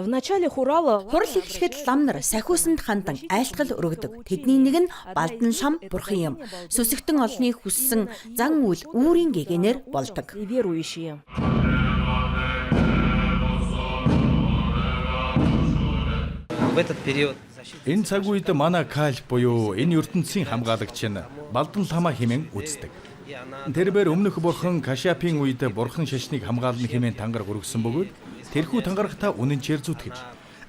В начале хурала Хурал эхлэхэд лам нар сахиусанд хандан айлтгал өргөдөг. Тэдний нэг нь Балдан лам бурхан юм. Сүсэгтэн олныг хүссэн зан үйл үүрийн гэгээнээр болдог. и верующие. В этот период защита Энэ цаг үед манай Каль буюу энэ ертөнцийн хамгаалагч нь Балдан ламаа хэмээн үздэг. Тэрбээр өмнөх бурхан Кашапын үед бурхан шашныг хамгаална хэмээн тангараг өргөсөн бөгөөд тэрхүү тангарагтаа үнэнчээр зүтгэж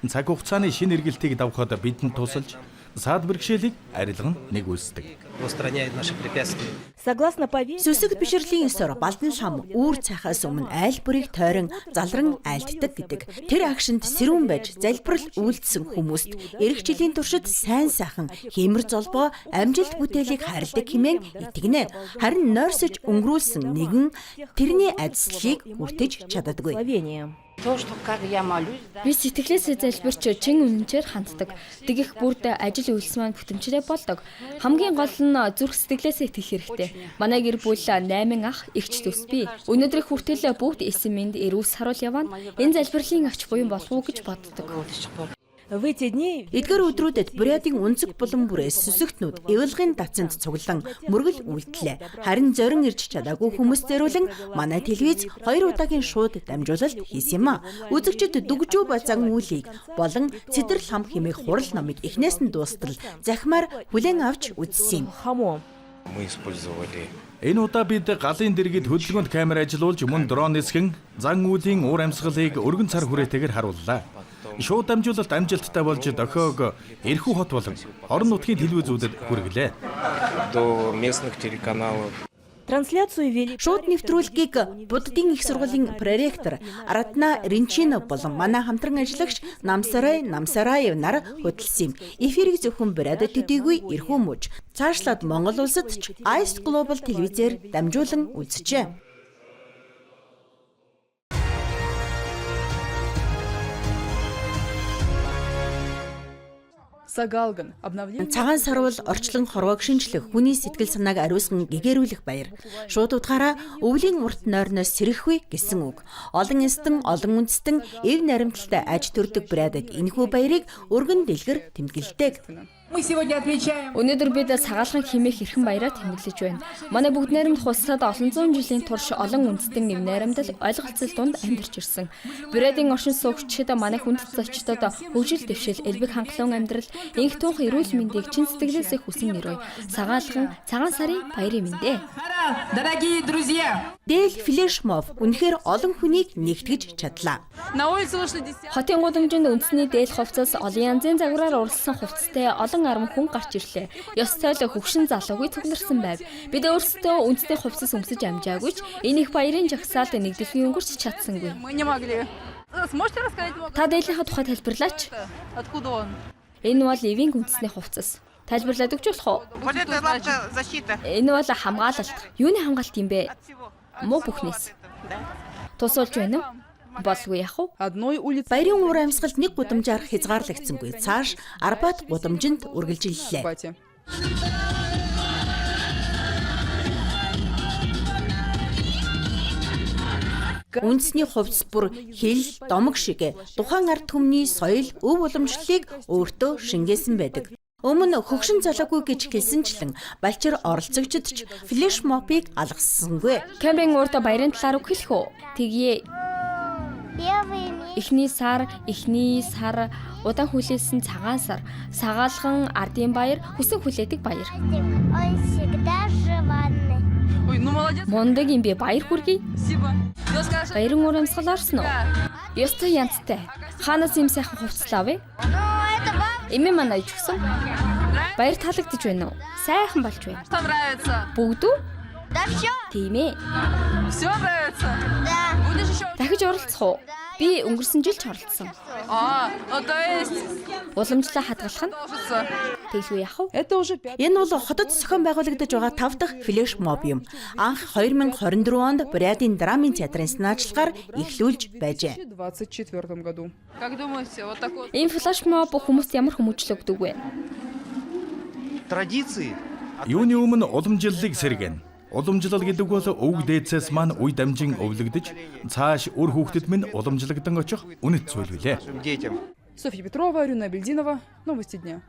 цаг хугацааны шинэ эргэлтийг давхад бидэнд тусалж саад бэрхшээлийг арилган нэгүүлсдэг. устраняет наши препятствия. Согласно поверьям, Сүсэг бишрэлийн ёсоор Балдан шам үүр цайхаас өмнө айл бүрийг тойрон залран айлддаг гэдэг. Тэр агшинд сэрүүн байж залбирал үйлдсэн хүмүүст эх жилийн туршид сайн сайхан хиймэр золбоо амжилт бүтээлийг хайрладаг хэмээн итгэнэ. Харин нойрсож өнгөрүүлсэн нэгэн тэрний адислалыг хүртэж чаддаггүй. благословение. То, что как я молюсь, да, Би сэтгэлээсээ залбирч чин үнэнчээр ханддаг. Тэгэх бүрд ажил үйлс маань бүтэмжтэй болдог. Хамгийн гол нь зүрх сэтгэлээсээ итгэх хэрэгтэй. Манай гэр бүл 8 ах, эгч дүүс бий. Өнөөдрийн хүртэл бүгд эсэн мэнд эрүүл саруул явна. Энэ залбирлын ач буян болох уу гэж боддог. В эти дни Эдгээр өдрүүдэд Бурятын өнцөг булан бүрээс сүсэгтнүүд эвлэгийн дацанд цуглан мөргөл үйлдлээ. Харин зорин ирж чадаагүй хүмүүс зориулан манай телевиз хоёр удаагийн шууд дамжуулалт хийсэн юм а. Үзэгчид дүгжүү ба зан үйлийг болон Цэдэр лам хэмээх хурал номыг эхнээс нь дуустал захимаар хүлээн авч үзсэн юм. хамо. Мы использовали Энэ удаа бид галын дэргэд хөдөлгөөнд камер ажиллуулж мөн дрон нисгэн зан үйлийн уур амьсгалыг өргөн цар хүрээтэйгээр харууллаа. Шууд дамжуулалт амжилттай болж дохиог Эрхүү хот болон орон нутгийн телевизүүдэд хүргэлээ. до местных телеканалов. Трансляцию вели Шууд нэвтрүүлгийг Буддын их сургуулийн проректор Аратна Ринчинов болон манай хамтран ажиллагч Намсарай Намсараев нар хөтөлсөн юм. Эфирийг зөвхөн Бурят төдийгүй Эрхүү мужи. Цаашлаад Монгол улсад ч Ice Global телевизээр дамжуулан үзжээ. Сагалган. Обновление. Цагаан сарвал орчлон хорвоог шинжлэх хүний сэтгэл санааг ариусган гэгэрүүлэх баяр. Шууд утгаараа өвлийн урт нойрноос сэрэхгүй гэсэн үг. Олон ястан, олон үндэстэн эв наримтлалтай аж төрдөг Бурятад энэхүү баярыг өргөн дэлгэр тэмдэглэдэг. Мы сегодня отмечаем Өнөөдөр бид сагаалган хэмээх эрхэм баяраа тэмдэглэж байна. Манай бүгд найрамдах улсад олон зуун жилийн турш олон үндэстэн эв найрамдал ойлголцол дунд амьдарч ирсэн. Бурятын оршин суугчид манай хүндэт зочдод хөгжил дэвшил, элбэг хангалуун амьдрал, энх тунх эрүүл мэндийг чин сэтгэлээсээ хүсэн өрөөе. Сагаалган цагаан сарын баярын мэнд ээ. Хара, дорогие друзья! Дээл флешмоб үнэхээр олон хүнийг нэгтгэж чадлаа. На улицу вышли десятки Хотын гудамжинд үндэсний дээл хувцас олон янзын загвараар уралсан хувцастай олон арван хүн гарч ирлээ. Ёс зойл хөгшин залуугүй цугларсан байв. Бид өөрсдөө үндэсний хувцас өмсөж амжаагүй ч энэ их баярын жагсаалд нэгдэлгүй өнгөрч чадсангүй. мы не могли. Сможете рассказать много? Та дээлийнхаа тухай тайлбарлаач. Откуда он? Энэ бол эвийн үндэсний хувцас. Тайлбарлаад өгч болох уу? Вот это лапша защита Энэ бол хамгаалалт. Юуны хамгаалт юм бэ? от всего. Муу бүхнээс. Да. Тусуулж байна уу? Болгүй яах вэ? Одной улицы. Баярын уур амьсгалд нэг гудамжаар хязгаарлагдсангүй. Цааш Арбат гудамжинд үргэлжиллээ. Бати. Үндэсний хувцас бүр хэл, домог шиг тухайн ард түмний соёл, өв уламжлалыг өөртөө шингээсэн байдаг. Өмнө хөгшин залаагүй гэж хэлсэнчлэн балчир оролцогчид ч флешмобыг алгасангүй. Камерын урд баярын талаар үг хэлэх үү? Тэгье. Первый Эхний сар, эхний сар, удаан хүлээсэн цагаан сар, сагаалган ардын баяр, хүсэн хүлээдэг баяр. месяц, он всегда желанный. Ой, ну молодец. Мундаг юм би баяр хүргэе. Спасибо. Ну, скажи, Баярын уур амьсгал орсон уу? Ёстой янзтай. Хаанаас юм сайхан хувцлаа вэ? Ну, это вам Эмээ маань аяж өгсөн. Баяр таалагдж байна уу? Сайхан болж байна. что нравится? Бүгд үү? Да все? Тийм ээ. Все нравится? Да. Будешь еще? Дахиж оролцох уу? Би өнгөрсөн жил ч оролцсон. А, ну то есть Уламжлаа хадгалах нь продолжится. тэглгүй яах вэ? Это уже пять. Энэ бол хотод зохион байгуулагдаж байгаа тав дахь флешмоб юм. Анх 2024 онд Бурятын драмын театрын санаачлагаар эхлүүлж байжээ. 2024 году. Как думаете, вот такой Энэ флешмоб хүмүүст ямар хүмүүжил өгдөг вэ? Традиции Юуны өмнө уламжлалыг сэргэн. Уламжлал гэдэг бол өвөг дээдсээс маань үе дамжин өвлөгдөж цааш үр хүүхдэд минь уламжлагдсан очих үнэт зүйл билээ. Софья Петрова, Арюна Бельдинова. Новости дня.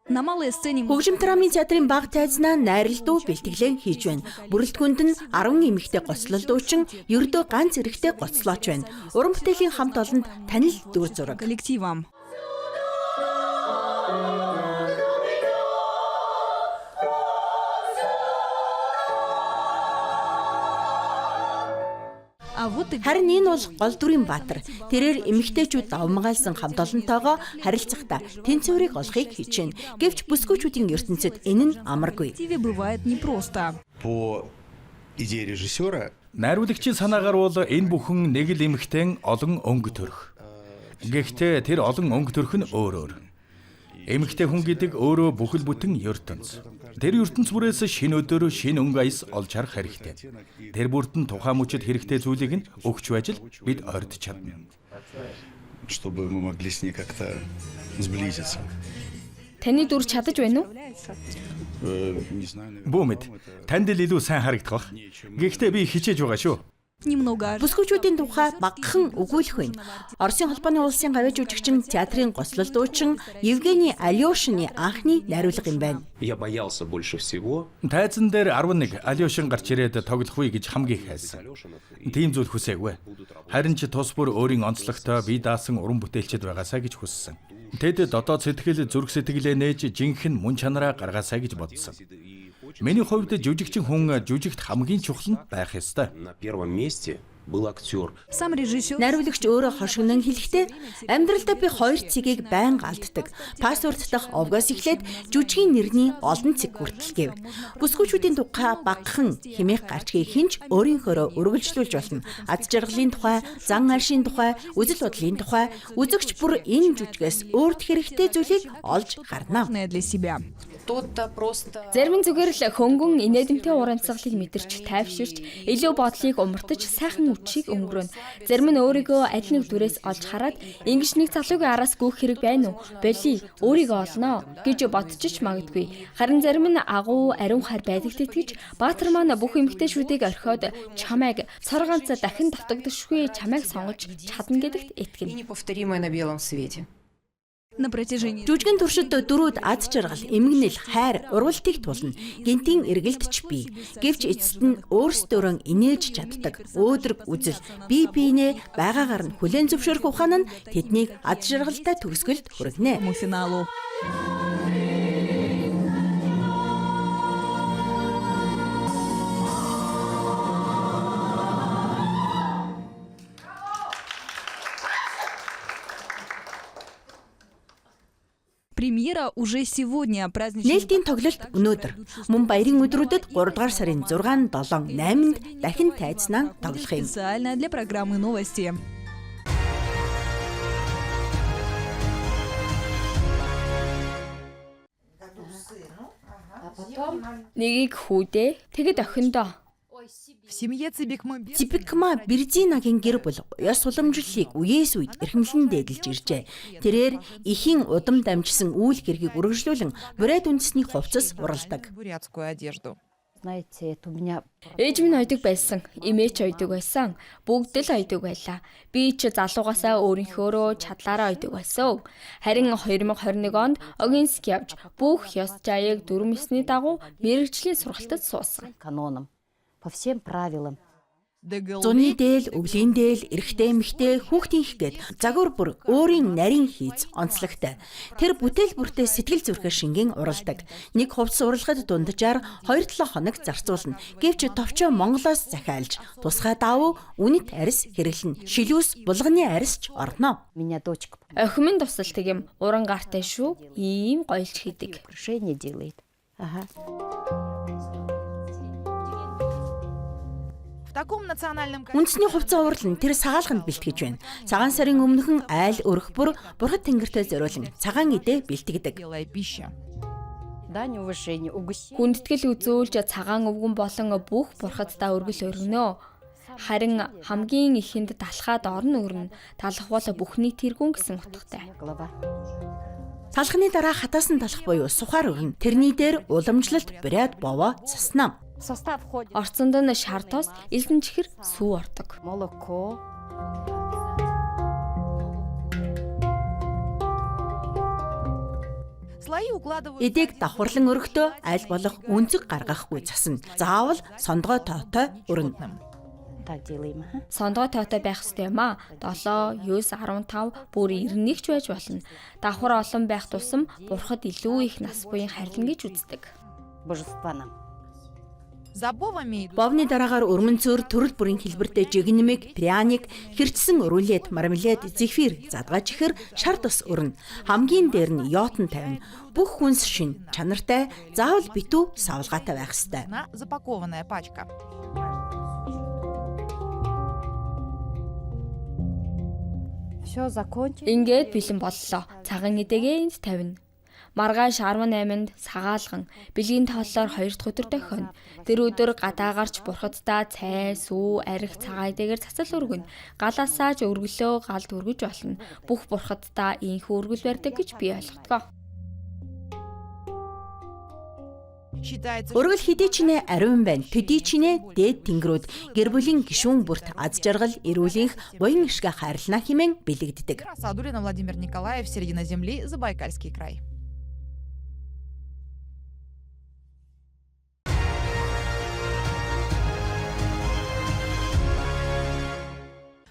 На малой сцене Хөгжим драмын театрын баг тайзнаа найрал дуу бэлтгэлээ хийж байна. Бүрэлдэхүүнд нь 10 эмэгтэй гоцлол дуучин, ердөө ганц эрэгтэй гоцлооч байна. Уран бүтээлийн хамт олонд танил дүр зураг. Коллективом. Харин энэ бол гол дүрийн Баатар. Тэрээр эмэгтэйчүүд давмгаалсан хамт олонтойгоо харилцахдаа тэнцвэрийг олохыг хичээнэ. Гэвч бүсгүйчүүдийн ертөнцид энэ нь амаргүй. Бывает непросто. По идее режиссера Найруулагчийн санаагаар бол энэ бүхэн нэг л эмэгтэйн олон өнгө төрх. Гэхдээ тэр олон өнгө төрх нь өөр өөр. Эмэгтэй хүн гэдэг өөрөө бүхэл бүтэн ертөнц. Тэр ертөнц бүрээс шинэ өдөр, шинэ өнгө аяс олж харах хэрэгтэй. Тэр бүрд нь тухайн мөчид хэрэгтэй зүйлийг нь өгч байж л бид ойртож чадна. Чтобы мы могли с ней как-то сблизиться. Таны дүр чадаж байна уу? Не знаю, наверное. Бүү мэд. Танд л илүү сайн харагдах бах. Гэхдээ би хичээж байгаа шүү. Немного. Бүсгүйчүүдийн тухай багахан өгүүлэх байна. Оросын холбооны улсын гавьяа жүжигчин, театрын гоцлол дуучин Евгений Алёшины анхны найруулга юм байна. Я боялся больше всего. Тайзан дээр 11 Алёшин гарч ирээд тоглох үе гэж хамгийн их хайсан. Тийм зүйл хүсээгүй. Харин ч тус бүр өөрийн онцлогтой бие даасан уран бүтээлчд байгаасай гэж хүссэн. Тэд дотоод сэтгэл зүрх сэтгэлээ нээж жинхэнэ мөн чанараа гаргаасай гэж бодсон. Миний хувьд жүжигчин хүн жүжигт хамгийн чухал нь байх ёстой. На первом месте был актер. Сам режиссер Найруулагч өөрөө хошигнон хэлэхдээ амьдралдаа би хоёр цэгийг байнга алддаг. Паспорт дахь овгоос эхлээд жүжигийн нэрний олон цэг хүртэл гэв. Бүсгүйчүүдийн тухай багахан хэмээх гарчгийг хинч өөрийнхөөрөө үргэлжлүүлж болно. Аз жаргалын тухай, зан аршийн тухай, үзэл бодлын тухай үзэгч бүр энэ жүжигээс өөрт хэрэгтэй зүйлийг олж гарна. для себя. Зарим нь зүгээр л хөнгөн инэдэмтэй уур амьсгалыг мэдэрч тайвширч, илүү бодлыг умартаж сайхан үчиг өнгөрөөнө. Зарим нь өөрийгөө аль нэг дүрээс олж хараад ингэж нэг залуугийн араас гүйх хэрэг байна уу? Боли, өөрийгөө олноо гэж бодчих магадгүй. Харин зарим нь агуу ариун хайр байдагт итгэж Баатар маань бүх эмэгтэйчүүдийг орхиод чамайг цор ганц дахин давтагдашгүй чамайг сонгож чадна гэдэгт итгэнэ. Неповторимое на белом свете. На протяжении Жүжигэн туршид дөрүүд аз жаргал, эмгэнэл, хайр, урвалтыг тулна. Гэнтийн эргэлтч бий. Гэвч эцэст нь өөрсдөөрөө инээж чаддаг. Өөдрөг үзэл, бие биенээ байгаагаар нь хүлээн зөвшөөрөх ухаан нь тэднийг аз жаргалтай төгсгөлд хүргэнэ. финалу. Премьера уже сегодня. Праздничный Нээлтийн тоглолт өнөөдөр. Мөн баярын өдрүүдэд 3 дугаар сарын 6, 7, 8-нд дахин тайзнаа тоглох юм. Специально для программы «Новости». Нэгийг хүүдээ, тэгэд охиндоо. В семье Цибикма Цибикма Бирзинагийн гэр бүл ёс уламжлалыг үеэс үед эрхэмлэн дээдэлж иржээ. Тэрээр эхийн удам дамжсан үйл хэргийг үргэлжлүүлэн бурайд үндэсний хувцас уралдаг. Бурятскую одежду. Знаете, это у меня Ээж минь ойдог байсан, эмээ ч ойдог байсан, бүгд л ойдог байлаа. Би ч залуугаасаа өөрийнхөөрөө чадлаараа ойдог байсан. Харин 2021 онд Огинск явж бүх ёс жаяг дүрм ёсны дагуу мэргэжлийн сургалтад суусан. каноном, по всем правилам. Зуны дээл, өвлийн дээл, эрэгтэй эмэгтэй, хүүхдийн их гээд загвар бүр өөрийн нарийн хийц онцлогтой. Тэр бүтээл бүртээ сэтгэл зүрхээр шингэн уралдаг. Нэг хувцас уралхад дунджаар 2-7 хоног зарцуулна. Гэвч товчоо Монголоос захиалж тусгай даавуу үнэт арьс хэрэглэнэ. Шилүүс булганы арьс ч орно. Меня дочка Охин минь тусалдаг юм. Уран гартай шүү. Ийм гоёлж хийдэг. украшения делает. Ага. В таком национальном Үндэсний хувцас уурлан тэр сагаалганд бэлтгэж байна. Цагаан сарын өмнөхөн айл өрх бүр бурхад тэнгэртэй зориулан цагаан идэ бэлтгэдэг. белая пища. Дань уважения, угощение. Хүндэтгэл үзүүлж цагаан өвгөн болон бүх бурхаддаа өргөл өргөнөө. Харин хамгийн ихэнд талхаа доор нь өрнө. Талах бол бүхний тэргүүн гэсэн утгатай. Талхны дараа хатаасан талах буюу сухаар өрнө. Тэрний дээр уламжлалт бурят бовоо цаснаа. Орцонд нь шар тос, элдэн чихэр, сүү ордог. Молоко. Слои укладывают Эдийг давхарлан өргөтөө аль болох өнцөг гаргахгүй засна. Заавал сондгой тоотой өрнө. Так делаем. Ага. Сондгой тоотой байх ёстой юм аа. 7, 9, 15, бүр 91 ч байж болно. Давхар олон байх тусам бурхад илүү их нас буян харилна гэж үздэг. Божества нам. За бовами идут Бовны дараагаар өрмөнцөөр төрөл бүрийн хэлбэртэй жигнэмэг, пряник, хэрчсэн рулет, мармелад, зефир, задгай чихэр, шар тус өрнө. Хамгийн дээр нь йотон тавина. Бүх хүнс шин, чанартай, заавал битүү савлгаатай байх ёстой. одна запакованная пачка. Все закончили. Ингээд бэлэн боллоо. Цагаан эдэгээ энд тавина. Маргааш 18-нд сагаалган бэлгийн тооллоор 2 дахь өдөр дохино. Тэр өдөр гадаа гарч бурхаддаа цай, сүү, арх, цагаан эдэгээр цацал өргөнө. Галаасаа ч өргөлөө галд өргөж болно. Бүх бурхаддаа ийнхүү өргөл барьдаг гэж би ойлгодгоо. Считается, Өргөл хэдий ч нэ ариун байна. Төдий ч нэ дээд тэнгэрүүд гэр бүлийн гишүүн бүрт аз жаргал, эрүүлэнх, буян ишгэ хайрлана хэмээн бэлэгддэг. Садулина, Владимир Николаев, Середина земли, Забайкальский край.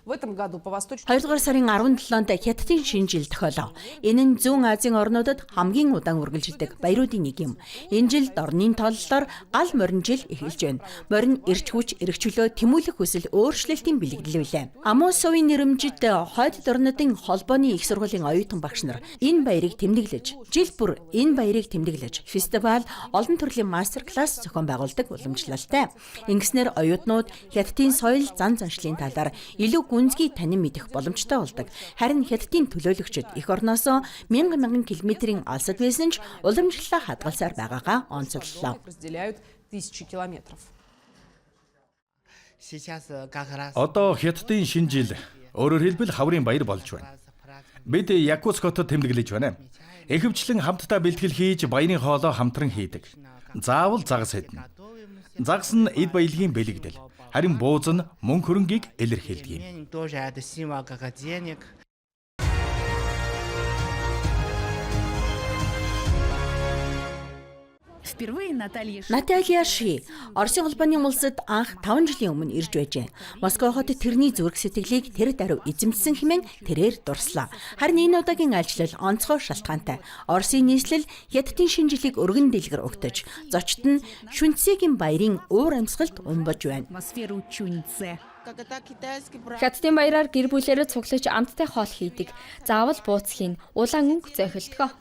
В этом году по восточному 2 дугаар сарын 17-нд Хятадын шинэ жил тохиолоо. Энэ нь Зүүн Азийн орнуудад хамгийн удаан үргэлжилдэг баяруудын нэг юм. Энэ жил дорны тооллоор гал морин жил эхэлж байна. Морин эрч хүч, эрх чөлөө, тэмүүлэх хүсэл өөрчлөлтийн бэлэгдэл билээ. Амосовын нэрэмжит хойд дорнодын холбооны их сургуулийн оюутан багш нар энэ баярыг тэмдэглэж, жил бүр энэ баярыг тэмдэглэж, фестивал, олон төрлийн мастер класс зохион байгуулдаг уламжлалтай. Ингэснээр оюутнууд Хятадын соёл, зан заншлын талаар илүү гүнзгий танин мэдэх боломжтой болдог. Харин Хятадын төлөөлөгчид эх орноосоо мянган мянган километрийн алсад байсан ч уламжлалаа хадгалсаар байгаагаа онцоллоо. разделяют тысячи километров. Одоо Хятадын шинэ жил өөрөөр хэлбэл хаврын баяр болж байна. Бид Якутск хотод тэмдэглэж байна. Ихэвчлэн хамтдаа бэлтгэл хийж баярын хоолоо хамтран хийдэг. Заавал загас иднэ. Загас нь эд баялагын бэлэгдэл. Харин бууз нь мөнгө хөрөнгийг илэрхийлдэг юм. Тоже это символ как денег. Впервые Наталья Наталья Ши Оросын холбооны улсад анх 5 жилийн өмнө ирж байжээ. Москва хотод тэрний зүрх сэтгэлийг тэр даруй эзэмшсэн хэмээн тэрээр дурслаа. Харин энэ удаагийн альчлал онцгой шалтгаантай. Оросын нийслэл Хятадын шинэ жилийг өргөн дэлгэр угтаж, зочид нь Шүнцэгийн баярын уур амьсгалд умбаж байна. атмосферу Чуньцзе. Хятадын баяраар гэр бүлээрээ цуглаж амттай хоол хийдэг. Заавал бууз хийн. Улаан өнгө зохилдгоо.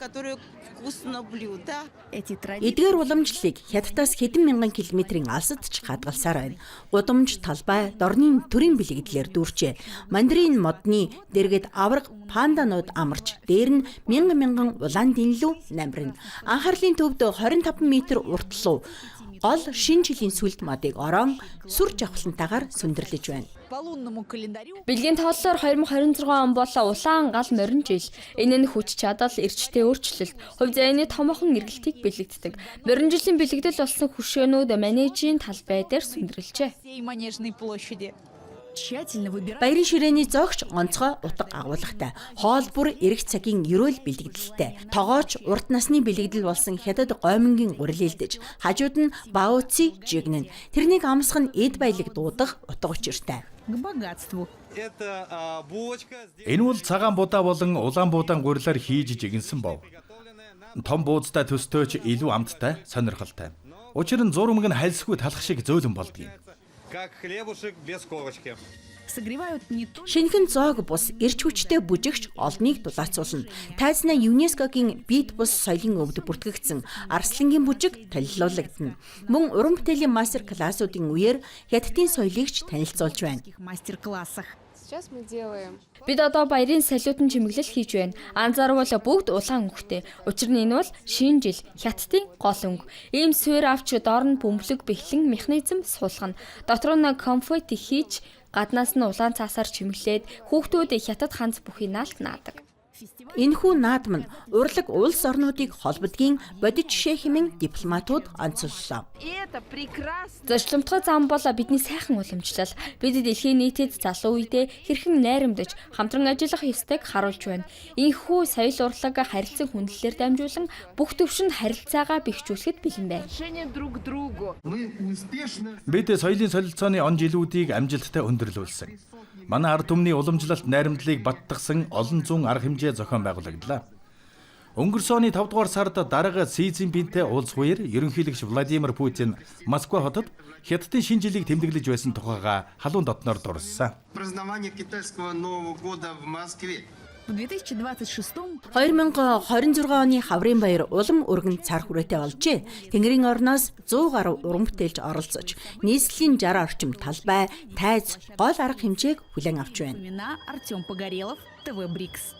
Эти традиции Эдгээр уламжлалыг Хятадаас хэдэн мянган километрийн алсад ч хадгалсаар байна. Гудамж, талбай, дорны төрийн бэлэгдлэр дүүрчээ. Мандарин модны дэргэд аварга панданууд амарч, дээр нь мянган мянган улаан дэнлүү намрина. Анхаарлын төвд 25 м уртлуу гол шинэ жилийн сүлд модыг ороон сүр жавхлантайгаар сүндэрлэж байна. по лунному календарю Бэлгийн тооллоор 2026 он бол улаан гал морин жил. Энэ нь хүч чадал, эрчтэй өөрчлөлт, хувь заяаны томоохон эргэлтийг бэлэгддэг. Морин жилийн бэлэгдэл болсон хөшөөнүүд манежийн талбай дээр сүндэрлжээ. всей Манежной площади. Тщательно выбирая Баярын ширээний зоогч онцгой утга агуулгатай. Хоол бүр эрэг цагийн ерөөл бэлэгдэлтэй. Тогооч урт насны бэлэгдэл болсон хятад гоймонгийн гурил илдэж, хажууд нь баоци жигнэн. Тэрнийг амсах нь эд баялаг дуудах утга учиртай. к богатству. Энэ бол цагаан будаа болон улаан буудаан гурилаар хийж жигэнсэн бов. Том бууздаа төстэй ч илүү амттай, сонирхолтой. Учир нь зур өмнө нь хальсгүй талах шиг зөөлөн болдгийм. Как хлебушек без корочки. Согревают не только Шинэхэн зоог бус эрч хүчтэй бүжигч олныг дулаацуулна. Тайзнаа ЮНЕСКО-гийн бит бус соёлын өвд бүртгэгдсэн Арслангийн бүжиг толилуулагдана. Мөн уран бүтээлийн мастер классуудын үеэр Хятадын соёлыг ч танилцуулж байна. мастер-классах. Сейчас мы делаем. Бид одоо баярын салютын чимэглэл хийж байна. Анзаарвал бүгд улаан өнгөтэй. Учир нь энэ бол шинэ жил, Хятадын гол өнгө. Ийм суурь авч доор нь бөмбөлөг бэхлэн механизм суулгана. Дотор нь конфетти хийж гаднаас нь улаан цаасаар чимэглээд хүүхдүүд Хятад ханз бүхий наалт наадаг. Энэхүү наадам нь урлаг улс орнуудыг холбодгийн бодит жишээ хэмээн дипломатууд онцоллоо. Зочломтгой зам бол бидний сайхан уламжлал. Бид дэлхийн нийтэд залуу үедээ хэрхэн найрамдаж, хамтран ажиллах ёстойг харуулж байна. Энэхүү соёл урлаг харилцан хүндлэлээр дамжуулан бүх төвшөнд харилцаагаа бэхжүүлэхэд бэлэн байна. Бид соёлын солилцооны он жилүүдийг амжилттай өндөрлүүлсэн. Манай ард түмний уламжлалт найрамдлыг баттгасан олон зуун арга хэмжээ зохион байгуулагдлаа. Өнгөрсөн оны 5 дугаар сард дарга Си Цзиньпинтэй уулзах үеэр ерөнхийлөгч Владимир Путин Москва хотод Хятадын шинэ жилийг тэмдэглэж байсан тухайгаа халуун дотноор дурссан. Празднование китайского Нового года в Москве. В 2026 2026 оны хаврын баяр улам өргөн цар хүрээтэй болжээ. Тэнгэрийн орноос 100 гаруй уран бүтээлч оролцож, нийслэлийн 60 орчим талбай, тайз, гол арга хэмжээг хүлээн авч байна. Фомина, Артем Погорелов, ТВ Брикс.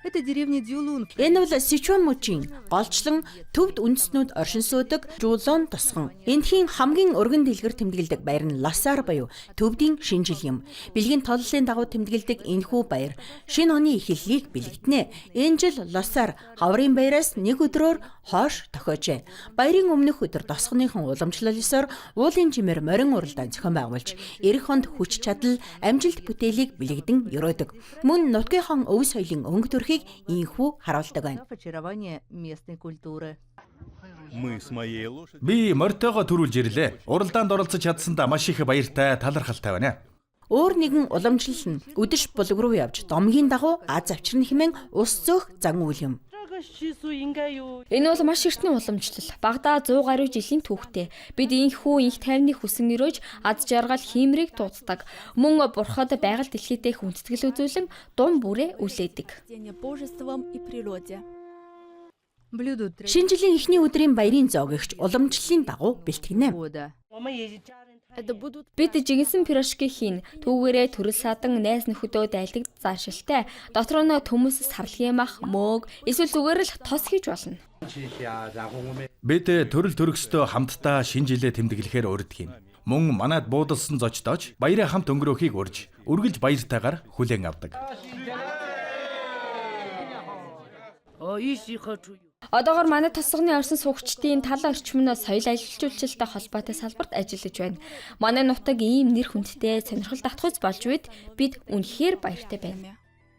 Это деревня Дюлун. Энэ бол Сичуан мужийн голчлон төвд үндэстнүүд оршин суудаг Жулон тосгон. Эндхийн хамгийн өргөн дэлгэр тэмдэглэдэг баяр нь Лосар буюу төвдийн шинэ жил юм. Бэлгийн толлын дагуу тэмдэглэдэг энэхүү баяр шинэ оны эхлэлийг бэлэгдэнэ. Энэ жил Лосар хаврын баяраас нэг өдрөөр хойш тохиожээ. Баярын өмнөх өдөр тосгоныхон уламжлал ёсоор уулын жимээр морин уралдаан зохион байгуулж, ирэх онд хүч чадал, амжилт бүтээлийг бэлэгдэн өрөөдөг. Мөн нутгийнхоо өв соёлын өнгө төрхийг инхүү харуулдаг байна. Очарование местной культуры. Мы с моей лошадью. Би морьтойгоо төрүүлж ирлээ. Уралдаанд оролцож чадсандаа маш их баяртай, талархалтай байна. Өөр нэгэн уламжлал нь үдэш булаг руу явж домгийн дагуу аз авчирна хэмээн ус зөөх зан үйл юм. Энэ бол маш эртний уламжлал. Багадаа 100 гаруй жилийн түүхтэй. Бид инхүү инх тайвны хүсэн өрөөж аз жаргал хиймрийг дууддаг. Мөн бурхад байгаль дэлхийдээ хүндэтгэл үзүүлэн дун бүрээ үлээдэг. Божеством и природе. Блюдо Шинэ жилийн эхний өдрийн баярын зоогч уламжлалын дагуу бэлтгэнэ. года. Бид жигэнсэн пирожки хийн. Түүгээрээ төрөл садан найз нөхөдөө дайлдаг заашилтай. Дотор нь төмөс сарлгийн мах, мөөг эсвэл зүгээр л тос хийж болно. Бид төрөл төрөксдөө хамтдаа шинэ жилээ тэмдэглэхээр урьдаг юм. Мөн манад буудалсан зочдооч баяраа хамт өнгөрөөхийг урьж, үргэлж баяртайгаар хүлээн авдаг. Одоогор манай тосгоны орсон суугчдын тал орчим нь соёл аялал жуулчлалтай холбоотой салбарт ажиллаж байна. Манай нутаг ийм нэр хүндтэй сонирхол татахуйц болж үед бид үнэхээр баяртай байна.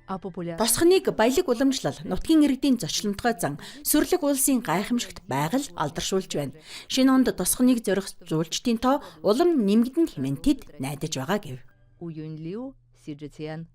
А популярность Босхоныг баялаг уламжлал, нутгийн иргэдийн зочломтгой зан, сүрлэг улсын гайхамшигт байгаль алдаршуулж байна. Шинэ онд тосгоныг зорих жуулчдын тоо улам нэмэгдэн хэмээн тэд найдаж байгаа гэв. Уюнь Лиу, CGTN.